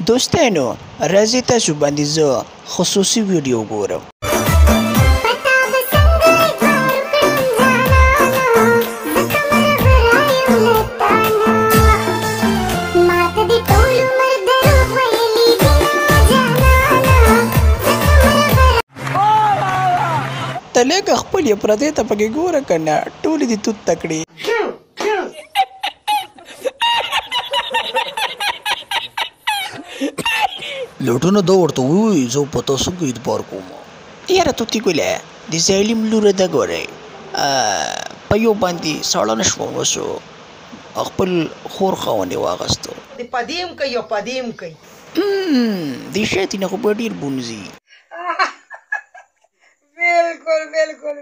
دوستانو راځئ تاسو باندې زه خصوصي ویډیو ګورم. ته لږه خپلې پردې ته پکې ګوره که نه ټولې دې توت ته کړې. لټونه دا ورته ووایي زه په تا څنګه اعتبار کوم. یاره توتي ګله د ظالم لوره ده ګورئ په یو باندې ساړه نه شوم اوس خپل خور خاوند یې واغستو. د پدې هم کوي او پدې هم کوي. د شاتې نه خو به ډېر بونځي. بالکل بالکل.